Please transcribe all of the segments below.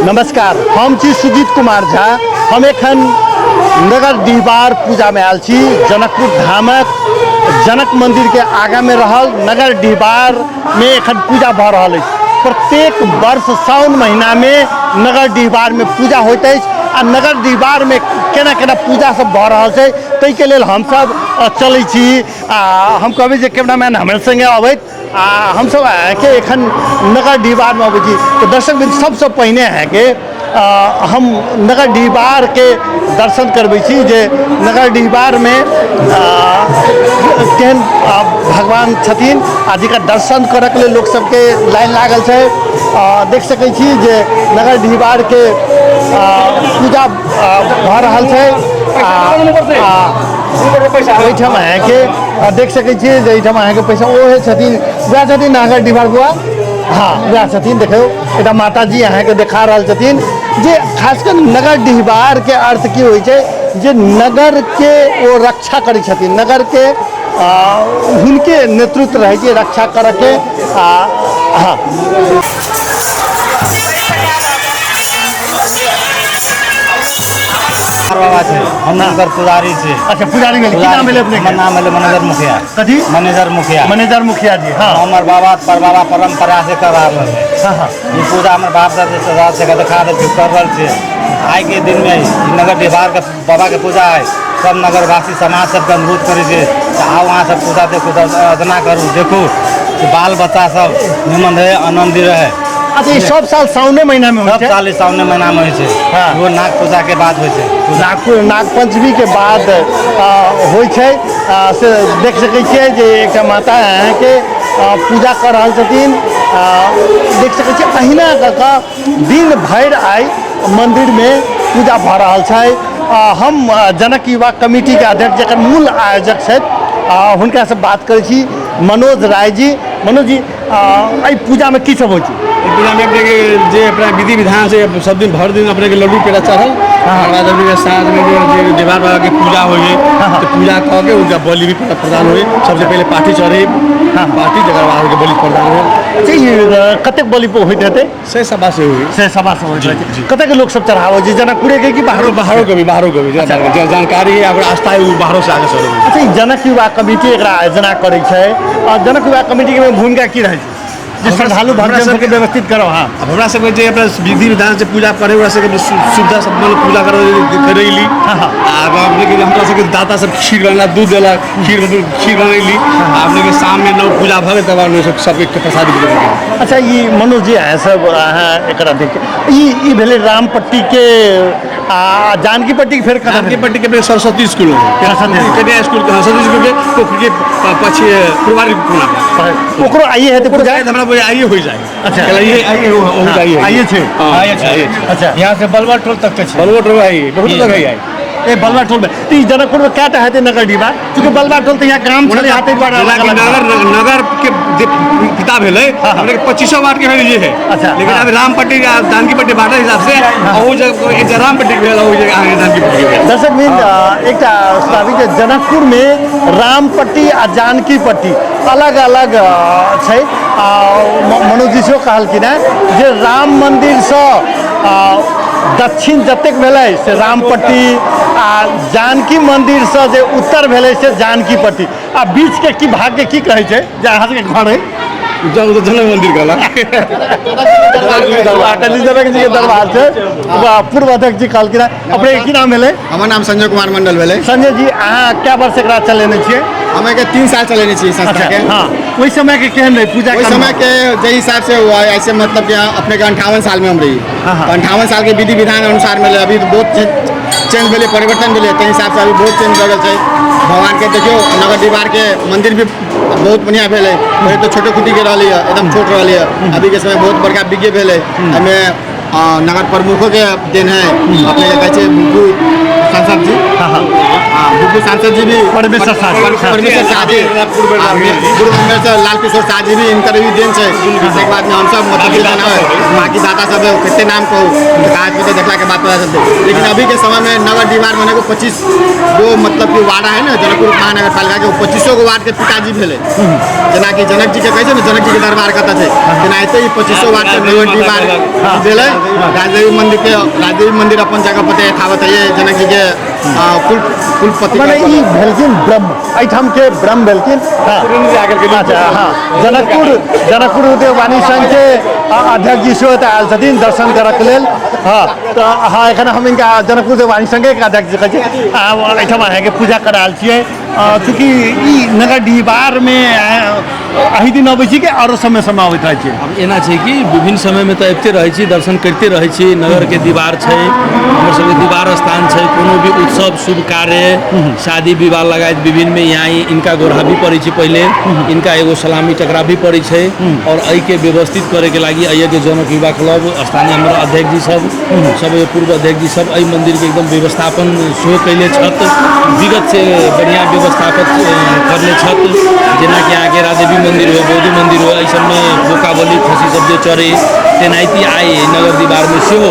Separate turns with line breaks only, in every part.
नमस्कार, हम छी सुजीत कुमार झा। हम एखन नगर डिहबार पूजामे आयल छी। जनकपुर धामक जनक मंदिर के आगाँ में रहल नगर डिहबार में एखन पूजा भऽ रहल अछि। प्रत्येक वर्ष साउन महीना में नगर डिहबार में पूजा होइत अछि आ नगर डिहबार में केना केना पूजा सब भऽ रहल छै ताहिके लेल हमसब चलै छी आ हम कहबै जे कैमरामैन हमरा संगे अबैत आ हमसब अहाँके एखन नगर डिहबारमे अबै छी तऽ दर्शक बिन्दु सबसँ पहिने अहाँके हम नगर डिहबारके दर्शन करबै छी जे नगर डिहबारमे केहन भगवान छथिन आ जकर दर्शन करऽके लेल लोक सबके लाइन लागल छै। देख सकै छी जे नगर डिहबारके पूजा भऽ रहल छै आ ओहिठाम अहाँके देख सकै छियै जे एहिठाम अहाँके पैसा ओहे छथिन, वएह छथिन नागर डिहबार बुआ। हाँ वएह छथिन। देखियौ एकटा माताजी अहाँके देखा रहल छथिन जे खास कऽ नगर डिहबारके अर्थ की होइ छै जे नगरके ओ रक्षा करै छथिन, नगरके हुनके नेतृत्व रहै छै रक्षा करऽके। आ हाँ
बाबा छै, हम हुनकर पुजारी छी।
अच्छा पुजारी भेल। की नाम भेलै अपने?
हमर नाम भेलै मैनेजर मुखिया।
कथी?
मैनेजर मुखिया।
मैनेजर मुखिया जी। हाँ
हमर बाबा परबाबा परंपरा से कर रहल है।
हाँ हाँ
ई पूजा हमर बाप दादा से देखा रहल छी, कर रहल छी। आइ के दिन में ई नगर डिहबार के बाबा के पूजा है। सब नगरवासी समाज सबके अनुरोध करै छै आउ अहाँ सब पूजा देखू, आराधना करू, देखू बाल बच्चा सब निमन रहे, आनन्दी रहे।
अच्छा ई सब साल साउने महीना में होइ
सब
छै?
साल ई साउने महीना में होइ छै।
हाँ।
वो नाग पूजा के बाद होइ छै।
नाग पंचमी के बाद होइ छै। से देख सकै छियै जे एकटा माता अहाँके पूजा कऽ रहल छथिन। देख सकै छियै अहिना कऽ कऽ दिन भरि आइ मंदिर में पूजा भऽ रहल छै। हम जनक युवा कमिटी के अध्यक्ष जकर मूल आयोजक छथि हुनकासँ बात करै छी, मनोज राय जी। मनोज जी, एहि पूजामे की सब होइ छै?
एहि पूजामे अपने के जे अपना विधि विधान से सब दिन भर दिन अपने के लड्डू पेड़ा चढ़ल, तकर बाद अपने के साँझमे जे डिहबार बाबा के पूजा होइ है तऽ पूजा कऽ के हुनका बलि भी प्रदान होइ। सबसे पहिले पाठी चढ़े, पाठी तकर बाद हुनके बलि प्रदान होइ।
अच्छा, ई कतेक बलि होइत हेतै?
से सवा से होइ।
से सवा सौ होइत रहै छै। कतेक लोक सब चढ़ाबै छै? जनकपुरे के कि बाहरो?
बाहरो के भी, बाहरो के भी। जे जानकारी है, ओकरा आस्था है, ओ बाहरो से आके चढ़बै छै।
अच्छा, ई जनक युवा कमिटी एकरा आयोजना करै छै आ जनक युवा कमिटी के भूमिका की रहै छै जे श्रद्धालु
हमरा
भक्त
सबके
सबके व्यवस्थित करब? हाँ
आब हमरा सबके जे अपना विधि विधान से पूजा करे ओकरा सबके सुविधा सब मतलब पूजा करैली। आ अपने के हमरा सबके दाता सब खीर बनेला, दूध देलक, खीर बनैली। आ अपने के शाम में नौ पूजा भऽ गेल तकर बाद सबके प्रसाद वितरण केली।
अच्छा, ई मनोज जी अहाँ सब अहाँ एकरा देख ई भेलै रामपट्टी के आ जानकी पट्टी के फेर कतऽ
जानकी
भेलै?
पट्टी के फेर सरस्वती स्कूल है।
सरस्वती।
कन्या स्कूल के, हाँ, सरस्वती स्कूल के पोखरी के पछे पुरवारी कोना पर।
ओकरो आइए हेतै पूजा?
शायद हमरा बुझाइ आइए होइ जाइ।
अच्छा।
कल आइए, आइए हो, हो
हाँ,
जाइए।
आइए छै।
हाँ,
आइए छै।
आइए छै।
अच्छा।
यहाँ से बलवा टोल तक के छै।
बलवा टोल आइए, बहुत तक है आइ।
ए बलवा टोल में तो ई जनकपुर में कएटा हेतै नगर डिहबार? चूँकि बलवा टोल तऽ यहाँ ग्राम छलै, यहाँ ताहि दुआरे
जेनाकि
अलग-अलग
नगर के जे पिता भेलै,
हाँ।
हमरे के 25 वार्ड के भेल जे है।
अच्छा,
लेकिन
हाँ।
अब रामपट्टी आ जानकी पट्टी बांटल हिसाब से ओहू जगह एक जगह रामपट्टी के भेल, ओहू जगह अहाँके जानकी पट्टी के भेल।
दर्शक वृंद, एकटा सुनाबी जे जनकपुर में रामपट्टी आ जानकी पट्टी अलग अलग छै। आ मनोज जी सेहो कहलखिन हेँ जे राम मंदिरसँ दक्षिण जतेक भेलै से रामपट्टी आ जानकी मंदिरसँ जे उत्तर भेलै से जानकी पट्टी आ बीचके की भाग्य की कहै छै जे अहाँ सबके घर है?
जनक मंदिर कहलक।
जनक जी के दरबार छै। पूर्व अध्यक्ष जी कहलखिन हेँ। अपने की नाम भेलै?
हमर नाम संजय कुमार मंडल भेलै।
संजय जी, अहाँ कए वर्ष एकरा चलेने छियै?
हम एकर 3 साल चलेने छियै संस्था
अच्छा,
के।
हाँ, ओहि समय के केहन रहै पूजा?
ओहि समय के जाहि हिसाब से हुआ, ऐसे मतलब कि अपने के 58 साल में हम रही।
हाँ, हाँ।
58 साल के विधि विधान अनुसार मिले। अभी तो बहुत चेंज भेलै, परिवर्तन भेलै, ताहि हिसाब से अभी बहुत चेंज भऽ गेल छै। भगवान के देखियौ नगर डिहबार के मंदिर भी बहुत बढ़िया भेलै। पहिले तऽ छोटे खुटी के रहलै हँ, एकदम छोट रहलै हँ। अभी के समय बहुत बड़का विज्ञ भेलै। एहिमे नगर प्रमुखो के देन है, अपने के कहै छै भुक्कू सांसद जी।
हाँ हाँ
हाँ, बुब्बू सांसद जी भी,
परमेश्वर शाह जी।
परमेश्वर शाह जी, आ, पूर्व मेयर से लाल किशोर शाह जी भी इनकर भी देन छै। ताहिके बाद में हमसब मतलब कि जेना बाकी दाता सब है, कते नाम कहू, कागज पत्र देखला के बाद पता चलते। लेकिन अभी के समय में नगर दीवार में एगो 25 गो मतलब कि वार्ड है ना जनकपुर महानगर पालिका के, 25 गो वार्ड के पिताजी भेलै। जेनाकि जनक जी के कहै छै ने, जनक जी के दरबार कतऽ छै, तेनाहिते ई 25 वार्ड के नगर दीवार भेलै। राजदेवी मंदिर के, राजदेवी मंदिर अपन जगह पर यथावत है, जनक जी के कुल कुलपति।
मने ई भेलखिन ब्रह्म, एहिठाम के ब्रह्म भेलखिन। हाँ अच्छा, हाँ, जनकपुर जनकपुर उद्योग वाणिज्य संघ के अध्यक्ष जी सेहो एतऽ आयल छथिन दर्शन करऽके लेल। हाँ तऽ हाँ, एखन हम हिनका जनकपुर उद्योग वाणिज्य संघके अध्यक्ष जी कहै छी। एहिठाम अहाँके पूजा करायल छियै। चूँकि ई नगर डिहबारमे एहि दिन अबै छी कि आरो समय समय अबैत रहै छियै?
आब एना छै कि विभिन्न समयमे तऽ अबिते रहै छी, दर्शन करिते रहै छी। नगरके दीवार छै, हमर सबके दीवार स्थान छै। कोनो भी उत्सव, शुभ कार्य, शादी विवाह लगायत विभिन्नमे यहाँ इनका गोरहा भी पड़ै छै, पहिले इनका एगो सलामी टकरा भी पड़ै छै। और एहिके व्यवस्थित करैके लागि एहिके जनक युवा क्लब, स्थानीय हमर अध्यक्ष जी सब, सब पूर्व अध्यक्ष जी सब एहि मन्दिरके एकदम व्यवस्थापन सेहो कैले छथि, विगत से बढ़िआँ व्यवस्थापन करले छथि। जेनाकि अहाँके राजदेवी मंदिर हो, बौद्ध मंदिर हो, एहि सबमे बोकाबली खसी सब जे चढ़े, तेनाहिते आइ नगर दीवारमे सेहो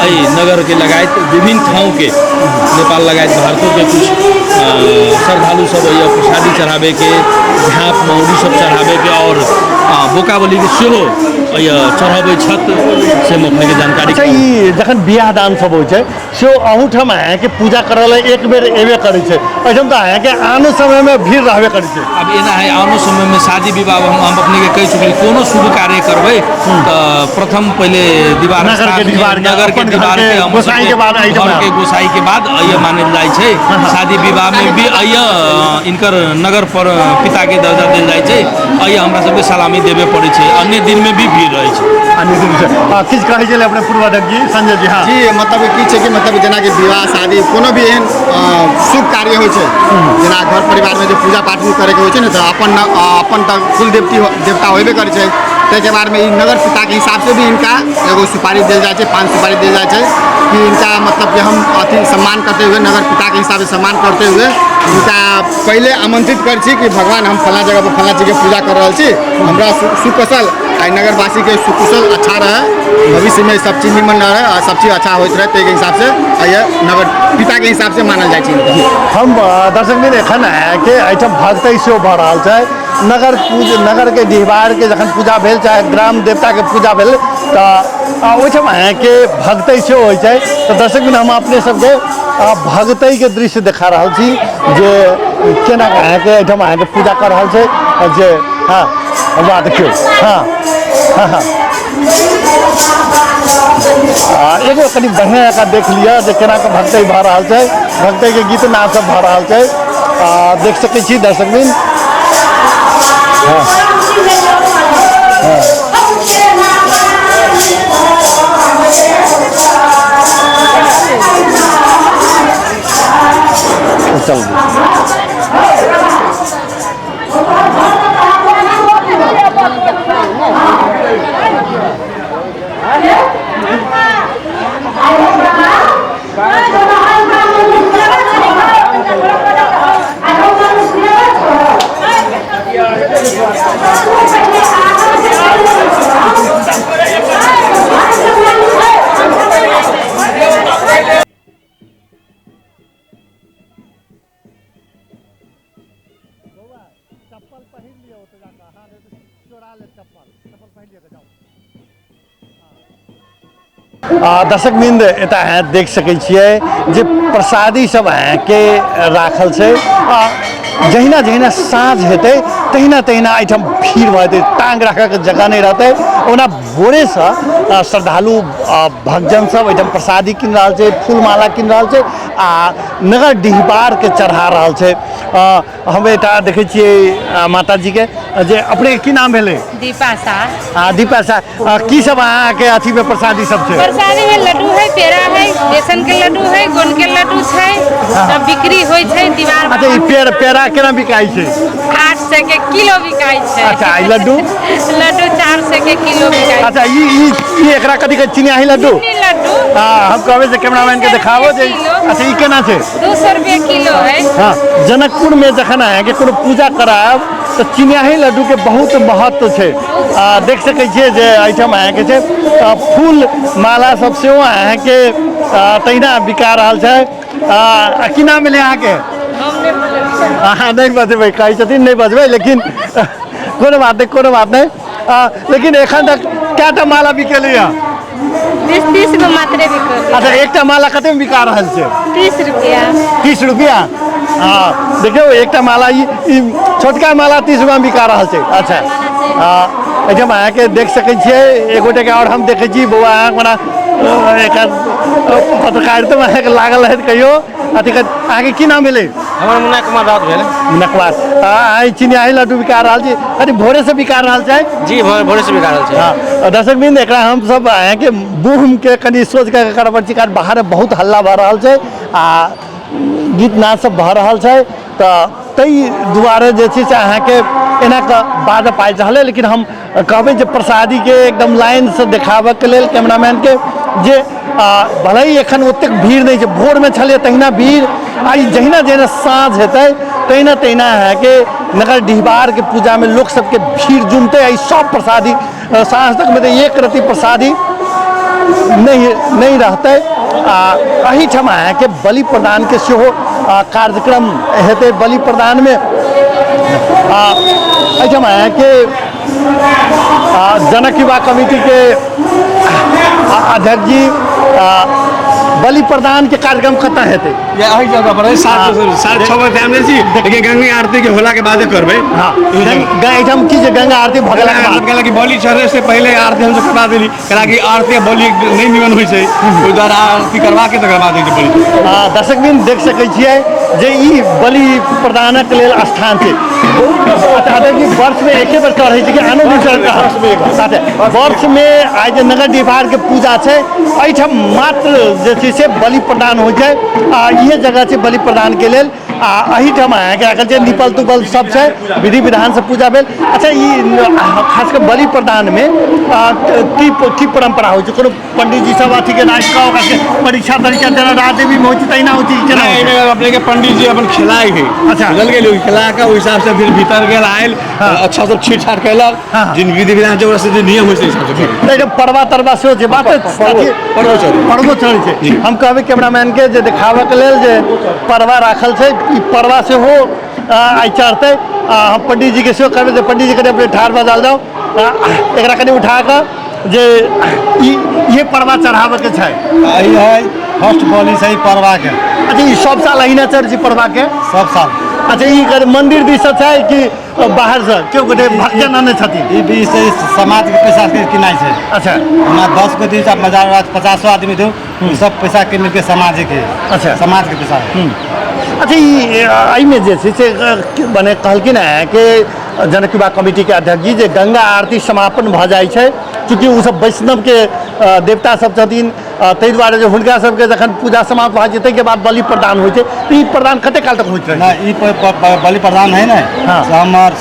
एहि नगरके लगायत विभिन्न ठाउँके, नेपाल लगायत भारतोके कुछ श्रद्धालु सब अइए प्रसादी चढ़ाबैके, झाँप मौरी सब चढ़ाबैके और बोकाबलीके सेहो अइए चढ़ाबै छथि, से हम अपनेके जानकारी।
अच्छा, ई जखन बियाह दान सब होइ छै से अहूठाम अहाँके पूजा करऽ लए एक बेर एबे करै छै, एहिठाम तऽ अहाँके आनो समयमे भीड़ रहबे करै छै।
आब एना है, आनो समयमे शादी विवाह, हम अपनेके कहि चुकली, कोनो शुभ कार्य करबै तऽ प्रथम पहिले दीवार
नगर के दीवार के,
नगर के
अपन घर
दीवार
के
के, हमर
गोसाई के बाद एहिठाम
घर के गोसाई के बाद अइए मानल जाइ छै। शादी विवाह में भी अइए इनकर नगर पर पिता के दर्जा देल जाइ छै, अइए हमरा सबके सलामी देबे पड़ै छै। अन्य दिन में भी भीड़ रहै छै।
अन्य दिन छै। किछु कहै छलै अपने पूर्व अध्यक्ष जी संजय जी? हाँ
जी, मतलब की छै कि मतलब जेनाकि विवाह शादी कोनो भी एहन शुभ कार्य होइ छै, जेना घर परिवारमे जे पूजा पाठ भी करैके होइ छै ने, तऽ अपन अपन तऽ कुल देवती देवता होबे करै छै। ताहिके बादमे ई नगर पिताके हिसाबसँ भी इनका एगो सुपारी देल जाइ छै, 5 सुपारी देल जाइ छै कि इनका मतलब कि हम अथी सम्मान करते हुए, नगर पिताके हिसाबसँ सम्मान करते हुए इनका पहिले आमंत्रित करै छी कि भगवान हम फलाँ जगह पर फलाँ चीजके पूजा कर रहल छी, हमरा सुकुशल आ नगरवासीके सुकुशल अच्छा रहे, भविष्यमे सब चीज निमन रहे आ सब चीज अच्छा होइत रहे, ताहिके हिसाबसँ यह नगर पिताके हिसाबसँ मानल जाइ छै इनका।
हम दर्शक मित्र एखन अहाँके एहिठाम भगतै सेहो भऽ रहल छै। नगर पूज नगरके डिहबारके जखन पूजा भेल चाहे ग्राम देवताके पूजा भेल तऽ ओहिठाम अहाँके भगतै सेहो होइ छै। तऽ दर्शक मित्र हम अपने सबके भगतैके दृश्य देखा रहल छी जे केना अहाँके एहिठाम अहाँके पूजा कऽ रहल छै जे। हाँ वाह, देखियौ। हाँ हाँ हाँ, एगो कनि बढ़िआँ जकाँ देख लिअ जे केना कऽ भगतै भऽ रहल छै, भगतैके गीत नाद सब भऽ रहल छै। देख सकै छी दर्शक बिन। हाँ हाँ, चल चप्पल पहिर लिअ ओतऽ जाकऽ। हाँ, नहि तऽ चोरा लेत चप्पल। चप्पल पहिर लिअ जाउ। दर्शक बिंद एतऽ अहाँ देख सकै छियै जे प्रसादी सब अहाँके राखल छै। जहिना जहिना साँझ हेतै तहिना तहिना एहिठाम भीड़ भऽ जेतै, टांग राखऽके जगह नहि रहतै। ओना भोरेसँ श्रद्धालु भक्तजन सब एहिठाम प्रसादी कीन रहल छै, फूल माला कीन रहल छै आ नगर डिहबारके चढ़ा रहल छै। हम एतऽ देखै छियै माताजीके। जे अपने की नाम भेलै?
दीपा शाह।
आ दीपा शाह, की सब अहाँके अथीमे प्रसादी सब छै?
प्रसादी में लड्डू है, पेड़ा है, बेसन के लड्डू है, गोंद के लड्डू छै, सब बिक्री होइ छै दीवार।
अच्छा, ई पेड़ा केना बिकाइ छै?
800 के किलो बिकाइ छै।
अच्छा, ई लड्डू?
लड्डू 400 के किलो बिकाइ।
अच्छा, ई ई ई एकरा कथी कहै? चिनियाही लड्डू?
चिन्नी लड्डू।
हाँ, हम कहबै जे कैमरामैन के देखाबो जे। अच्छा, ई केना छै?
200 रुपये किलो है।
हाँ, जनकपुर में जखन अहाँके कोनो पूजा करायब तऽ चिनियाही लड्डूके बहुत महत्व छै। आ देख सकै छियै जे एहिठाम अहाँके छै फूल माला सब सेहो अहाँके तहिना बिका रहल छै। आ की नाम भेलै अहाँके? अहाँ नहि बजबै कहै छथिन, नहि बजबै, लेकिन कोनो बात नहि, कोनो बात नहि। लेकिन एखन तक कएटा माला बिकेलै हँ?
20-30 गो मात्रे बिकल।
अच्छा, एकटा माला कतेमे बिका रहल छै?
30 रुपया।
30 रुपया? हँ, देखियौ एकटा माला ई छोटका माला 30 रुपयामे बिका रहल छै। अच्छा, एहिठाम अहाँके देख सकै छियै एक गोटेके आओर हम देखै छी। बौआ, अहाँ मने एक पत्रकारितोमे अहाँके लागल रहैत कहियो अथी, अहाँके की नाम भेलै?
हमर मुन्ना कुमार राउत भेल।
मुन्ना कुमार, अहाँ चिनियाही लड्डू बिका रहल छी, अरे भोरे से बिका रहल छै?
जी, भोरे से बिका रहल छै।
हाँ, दर्शक बिंद, एकरा हम सब अहाँके बूमके कनि सोच के करऽ पड़ै छै, कारण बाहर बहुत हल्ला भऽ रहल छै आ गीत नाद सब भऽ रहल छै, तऽ ताहि दुआरे जे छै से अहाँके एना कऽ बाजऽ पाबि रहलै। लेकिन हम कहबै जे प्रसादीके एकदम लाइनसँ देखाबऽके लेल कैमरामैनके जे भले ही एखन ओतेक भीड़ नहि छै, भोरमे छलै तहिना भीड़, आ ई जहिना जहिना साँझ हेतै तहिना तहिना अहाँके नगर डिहबारके पूजामे लोक सबके भीड़ जुमतै। आ ई सब प्रसादी साँझ तकमे तऽ एक रत्ती प्रसादी नहि रहतै। आ एहिठाम अहाँके बलि प्रदानके सेहो कार्यक्रम हेतै। बलि प्रदानमे एहिठाम अहाँके जनक युवा कमिटीके अध्यक्ष जी, बलि प्रदान के कार्यक्रम कतऽ हेतै?
एहि जगह पर 6:30 बजे टाइम दै छी, लेकिन गंगा आरती के होला के बादे करबै।
हाँ, एहिठाम की जे गंगा आरती भऽ गेलाके बाद?
गंगा की बलि चढ़े से पहिले आरती हमसब करबा देली, कैलाकि आरती बलि नहि निमन होइ छै, ओहि दुआरे आरती करवा के तकर बाद होइ छै बलि।
दर्शक बिन देख सकै छियै जे ई बलि प्रदानक लेल स्थान छै। अच्छा, जी, वर्ष में एके बेर चढ़ै छै कि आनो दिन चढ़ै? अच्छा, वर्ष में आइ जे नगर डिहबार के पूजा छै एहिठाम मात्र जे छै से बलि प्रदान होइ छै। आ इहे जगह छै बलि प्रदान के लेल। आ एहिठाम अहाँके राखल छै निपल तुपल सब छै, विधि विधान से पूजा भेल। अच्छा, ई खास कऽ बलि प्रदान में की परंपरा होइ छै? कोनो पंडीजी सब अथी के राखि कऽ ओकरा के परीक्षा तरीक्षा जेना राजदेवी में होइ छै तहिना होइ छै केना होइ छै?
एहिमे अपने के पंडीजी अपन खिलाइ है।
अच्छा।
बुझल गेल, खिला कऽ ओहि हिसाब से फिर भीतर गेल आयल, अच्छा सब छीट छाट केलक।
हाँ।
जिन विधि विधान छै ओकरा से जे नियम होइ छै हिसाब से
तऽ एहिठाम परवा तरवा सेहो छै बात?
परवो चढ़ै।
परवो चढ़ै छै। हम कहबै कैमरामैन के जे देखाबऽके लेल जे परवा राखल छै, ई परवा सेहो आइ चढ़तै। हम पंडीजी के सेहो कहबै जे पंडीजी कनि अपने ठाढ़ भऽ जाल जाउ, एकरा कनि उठा कऽ जे ई इहे परवा चढ़ाबऽके छै।
ई है फर्स्ट बलि छै परवा के।
अच्छा, ई सब साल अहिना चढ़ै छै परवा के?
सब साल।
अच्छा, ई मंदिर दिससँ छै कि बाहरसँ केओ गोटे भक्तजन आनै छथिन?
ई भी से समाज के पैसा से किनाइ छै।
अच्छा।
हमरा 10 गो दिन बाजार 50 आदमी दू, सब पैसा किन के समाज के।
अच्छा।
समाज के पैसा।
अच्छा, ई एहिमे जे छै से मने कहलखिन हेँ कि जनक युवा कमिटीके अध्यक्ष जी जे गंगा आरती समापन भऽ जाइ छै, चूँकि ओसब वैष्णवके देवता सब छथिन, ताहि दुआरे जे हुनका सबके जखन पूजा समाप्त भऽ जाइ छै ताहिके बाद बलि प्रदान होइ छै। तऽ ई प्रदान कते काल तक होइत रहै?
नहि, ई बलि प्रदान है ने।
हाँ।
से हमर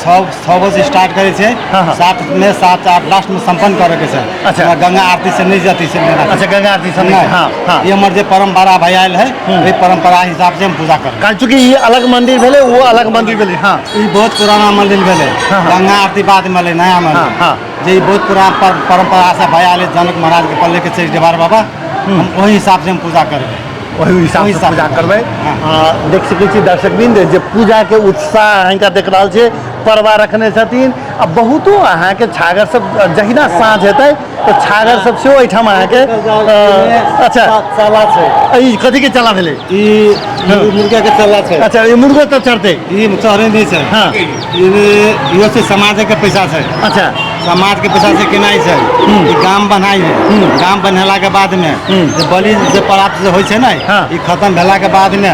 6 बजे स्टार्ट करै छै।
हाँ, हाँ।
7 में 7 8 लास्ट में संपन्न करे के छै।
अच्छा।
हमरा गंगा आरती से नहि जती छै।
अच्छा, गंगा आरती से
नहि।
हाँ, हाँ।
ई हमर जे परंपरा भए आयल है, ओहि परंपरा हिसाब से हम पूजा करबै।
कारण चूँकि ई अलग मंदिर भेलै, ओ अलग मंदिर भेलै। हाँ।
ई बहुत पुराना मंदिर भेलै।
हाँ, हाँ।
गंगा आरती बाद में एलै, नया मंदिर।
हाँ, हाँ।
जे ई बहुत पुराना परंपरा से भए आयल है, जनक महाराज के पल्ले के छै डिहबार बाबा, हम ओहि हिसाब से हम पूजा करबै।
ओहि हिसाब से पूजा करबै। देख सकै छी दर्शकवृंद जे पूजा के उत्साह हिनका देख रहल छै, परवा रखने छथिन आ बहुतो अहाँके छागर सब, जहिना साँझ हेतै तऽ छागर सब सेहो एहिठाम अहाँके। अच्छा,
चला छै।
ई कथी के चला भेलै?
ई मुर्गा के चला छै।
अच्छा, ई मुर्गो तऽ चढ़तै?
ई चढ़ै नहि छै।
हाँ।
इहो छै समाज के पैसा छै।
अच्छा।
समाज के पैसा से केनाइ छै। ई गाम बनाइ है, गाम बनेला के बाद में जे बलि जे प्राप्त जे होइ छै ने,
हाँ।
ई खत्म भेला के बाद में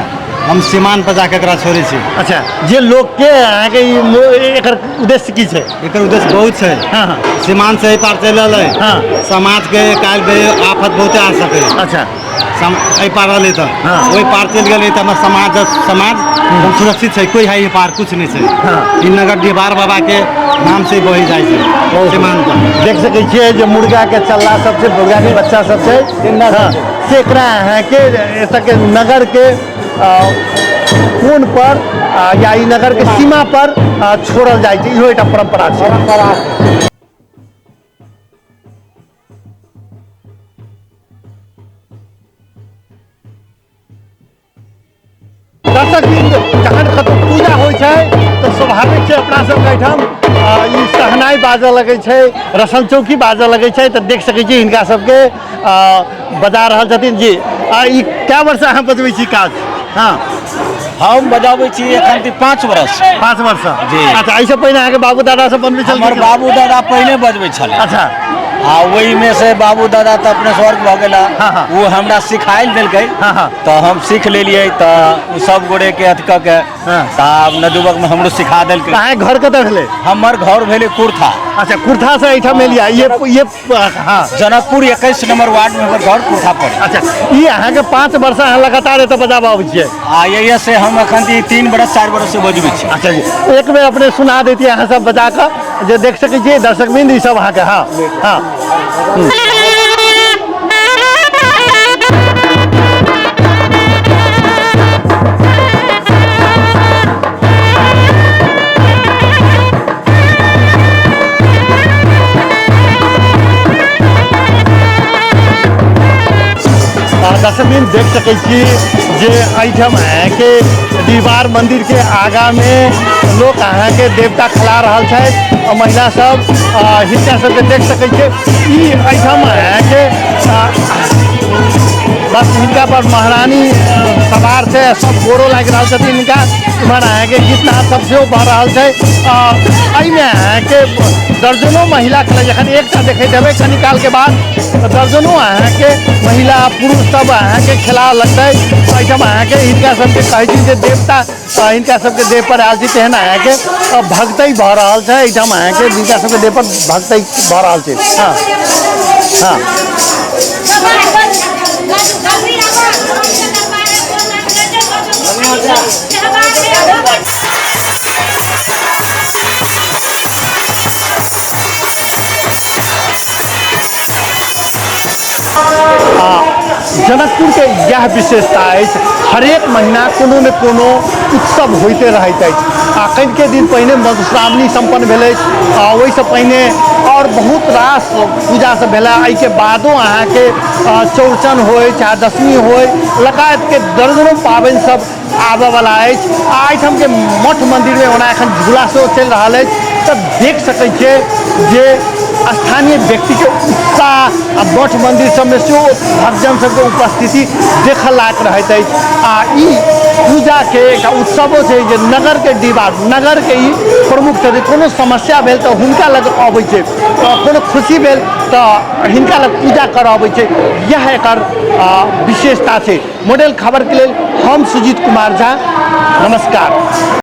हम सीमान पर जाके एकरा छोड़ै छी।
अच्छा, जे लोकके अहाँके ई एकर उद्देश्य की छै?
एकर उद्देश्य बहुत छै।
हाँ, हाँ।
सीमान से एहि पार चलि रहलै।
हाँ।
समाजके काल्हि आफत बहुते आ सकै।
अच्छा।
एहि पार रहलै तऽ
हाँ।
ओहि पार चलि गेलै तऽ हमर समाज एकदम सुरक्षित छै, कोइ है एहि पार कुछ नहि छै।
हाँ।
ई नगर डिहबार बाबा के नाम से बहि जाइ छै सीमान पर।
देख सकै छियै जे मुर्गा के चल्ला सब छै, मुर्गा के बच्चा सब छै। हाँ, से एकरा अहाँके एतऽ के नगर के कोन पर या ई नगर के सीमा पर छोड़ल जाइ छै, इहो एकटा परम्परा छै। दर्शक वृंद, जखन कतौ पूजा होइ छै तऽ स्वाभाविक छै अपना सबके एहिठाम ई सहनाइ बाजऽ लगै छै, रसन चौकी बाजऽ लगै छै। तऽ देख सकै छी हिनका सबके बजा रहल छथिन जी। ई कए वर्ष अहाँ बजबै छी काज? हाँ।
हम बजाबै छी एखन तऽ 5 वर्ष।
5 वर्ष।
जी।
अच्छा, एहिसँ पहिने अहाँके बाबू दादा सब बनबै छलखिन?
हमर बाबू दादा पहिने बजबै छलै।
अच्छा।
आ ओहिमे से बाबू दादा तऽ अपने स्वर्ग भऽ गेला,
हाँ, हाँ।
ओ हमरा सिखायल देलकै।
हाँ, हाँ।
तऽ हम सीख लेलियै, तऽ ओ सब गोरे के अथी कऽ के
हाँ।
तऽ आब नदुबक में हमरो सिखा देलकै।
अहाँके घर कतऽ भेलै?
हमर घर भेलै कुर्था।
अच्छा, कुर्था से एहिठाम एलियै। ये, हाँ।
जनकपुर 21 नंबर वार्ड में हमर घर कुर्था पड़े।
अच्छा, ई अहाँके 5 वर्ष अहाँ लगातार एतऽ बजाबऽ अबै छियै?
आ यही से हम एखन ई 3 बरस 4 बरस से बजबै छी।
अच्छा जी, एक बेर अपने सुना देतियै अहाँ सब बजा कऽ, जे देख सकै छियै दर्शक वृंद ई सब अहाँके। हाँ, हाँ। दर्शक वृंद देख सकै छी जे एहिठाम अहाँके दीवार मंदिर के आगा में लोक अहाँके देवता खेला रहल छथि आ महिला सब, हिनका सबके देख सकै छियै। ई एहिठाम अहाँके, बस हिनका पर महारानी सवार छै, सब गोरो लागि रहल छथिन हिनका। इम्हर अहाँके गीत नाद सब सेहो भऽ रहल छै। एहिमे अहाँके दर्जनों महिला खेलै, जखन एकटा देखैत हेबै कनी कालके बाद दर्जनों अहाँके महिला पुरुष सब अहाँके खेला लगतै। एहिठाम अहाँके हिनका सबके कहै छी जे देवता हिनका सबके देह पर आयल छी, तेहन अहाँके भक्तै भऽ रहल छै। एहिठाम अहाँके हिनका सबके देह पर भक्तै भऽ रहल छै। हाँ, हाँ। जनकपुर के यह विशेषता अछि, हरेक महीना कोनो ने कोनो उत्सव होइते रहैत अछि। आ कनिके दिन पहिने मधुश्रावणी सम्पन्न भेल अछि, आ ओहिसँ पहिने आओर बहुत रास पूजा सब भेलै। एहिके बादो अहाँके चौरचन होइ चाहे दशमी होइ, लगायतके दर्जनों पाबनि सब आबऽवला अछि। आ एहिठामके मठ मन्दिरमे ओना एखन झूला सेहो चलि रहल अछि, तऽ देख सकै छियै जे स्थानीय व्यक्तिके उत्साह आ मठ मन्दिर सबमे सेहो भक्तजन सबके उपस्थिति देखऽ लायक रहैत अछि। आ ई पूजाके एकटा उत्सवो छै जे नगरके डिहबार नगरके ई प्रमुख छथिन। कोनो समस्या भेल तऽ हुनका लग अबै छै, कोनो खुशी भेल तऽ हिनका लग पूजा करऽ अबै छै। इएह एकर विशेषता छै। मॉडल खबरके लेल हम सुजीत कुमार झा, नमस्कार।